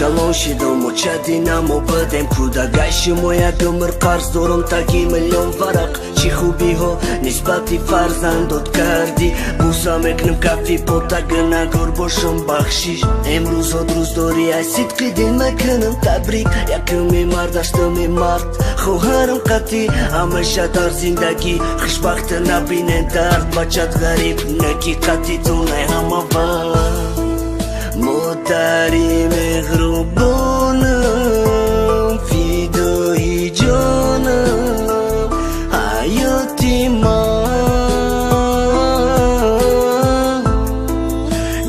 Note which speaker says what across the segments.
Speaker 1: Калон шидом, очадина мо будем кӯдак. Шумо як умр қарз дорум, таги миллион варақ. Чӣ хубиҳо нисбати фарзандот кардӣ. Буса мекунем кафи пота, гунагор бошам, бахшиш. Имрӯз рӯз дорӣ, ай сидқи дил мекунам табрик. Якуми март, ҳаштуми март, хоҳарам қатӣ. Ҳамеша дар зиндагӣ хушбахт, набинен дард. Бачат ғариб наки қатӣ тунай ҳама вақт. Модари меҳрубонам, фидои ҷонам, ҳаёти ман,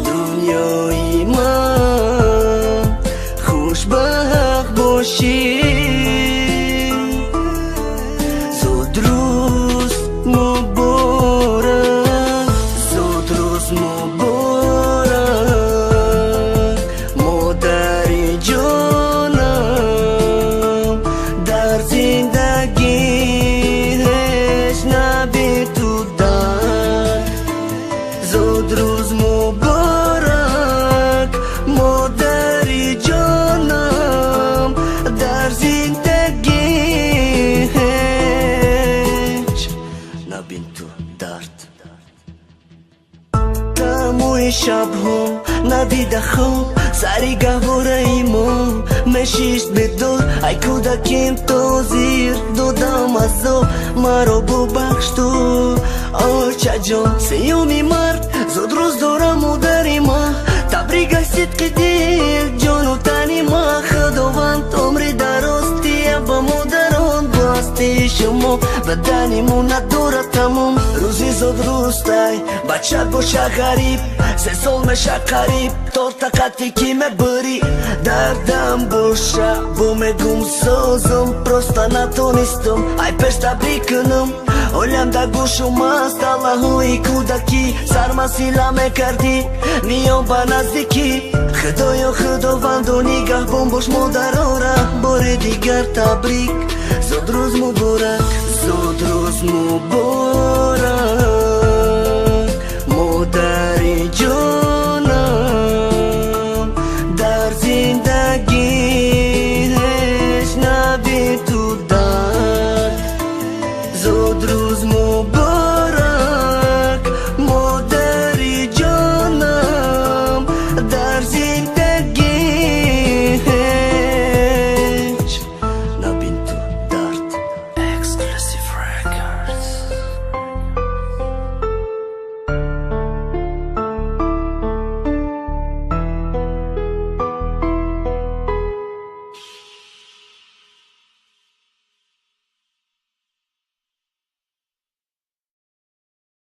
Speaker 1: дунёи ман, хушбахт бошӣ. Зудрӯз муборак, зудрӯз муборак, модари ҷонам. Дар зиндагӣ ҳеҷ набин ту дард. Зудрӯз муборак, модари ҷонам. Дар зиндагӣ ҳеҷ набин ту дард. Тамои шабҳо надида хоб, сари гаҳвораи мо мешишт бедор. Ай кӯдаким то зир додам азоб, маро бубахш ту, очаҷон. 3-юми март зудрӯз дора модари ма. Табрик аз сидқи дил, ҷону тани ма. Худованд умри дароз тия ба модарон. Бо ҳастии шумо бадани мо надорад тамом. Рӯзи зудрӯзтай бачат боша ғариб, 3 сол меша қариб. Торта қати ки мебурӣ, дардам боша бо мегум созум. Просто натонистум ай пеш табрик кунам. Олям да гӯшум аст аллаҳои кӯдакӣ. Сармасила мекардӣ, миён ба наздикӣ. Худоё, худованду нигаҳбон бош модарора. Бори дигар табрик, зудрӯз муборак, зудрӯз муборак.